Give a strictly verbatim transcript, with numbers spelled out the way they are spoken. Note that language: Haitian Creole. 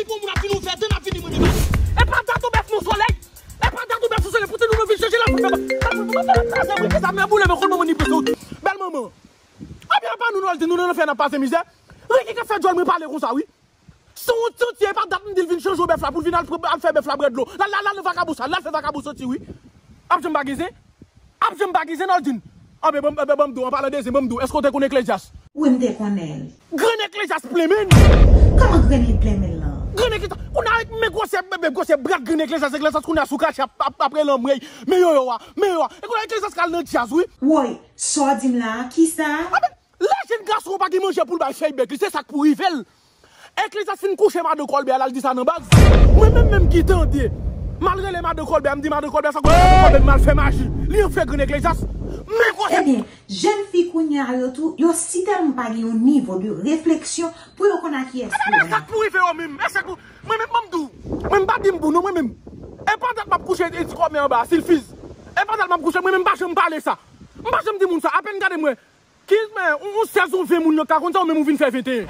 Li gon moun ap vin ouvè, dan ap vini mwen devan. E pa dat ou bèf nan solèy. E pa dat ou bèf nan solèy. Poutèt nou vin chanje la pou fè. Kraze mwen, ki sa mè boule, men konn mwen ni pese ou. Bèl manman. Ebyen, pa nou, Nòldin, nou nan fè n ap pase mizè. Ricky k ap fè djòl mwen pale konsa, wi. Son, son ti, e pa dat m di l vin chanje bèf la, pou l vin al, al fè bèf la bwè dlo. L al, l al, l al vakabon sa, l al fè vakabon soti, wi. Ap janm pa gen zen? Ap janm pa gen zen, Nòldin? Anben, ban m, anben, ban m di w, an palan de zen, ban m di w, èske w te konn Eklezyas? Wi, m te konnen l. Grenn Eklezyas plen men! Kòman grenn li plen men lan? Grenn Eklezyas, kounye a, men gwosè, men gwosè brak grenn Eklezyas, Eklezyas kounye a sou kache ap, ap, ap rele anmwey, men yo yo a, men yo a. E kounye a Eklezyas k al nan djaz, wi. Woy, sa w di m la a, kisa? Anben, lè jèn gason an pa gen manje pou l bay fèy bèk li, se sa k pou rive l. Eklezyas fin kouche madan Kòlbè a, l al di sa nan baz. Mwen menm, menm ki tande. M al rele madan Kòlbè a, m di madan Kòlbè a, sa kòlbè, madan Kòlbè, m al fè maji. Li an fè grenn Eklezyas. Men gwosè. Ebyen, jèn fi kounye a yo tou, yo si tèlman pa gen yon nivo de refleksyon pou yo konn a kiyès pou yo. Ebyen, sa k pou rive yo menm? E sa k pou, mwen menm, ban m di w. Mwen, m pa di m pou nou, mwen menm. E pa dat m ap kouche, e ti kòmè anba, silfiz. E pa dat m ap kouche, mwen menm, m pa janm pale sa. M pa janm di moun sa, apèn gade mwen. Ki, men, yon, yon sèz, yon ven moun yo ka konn sa, ou menm ou vin fè venteyen.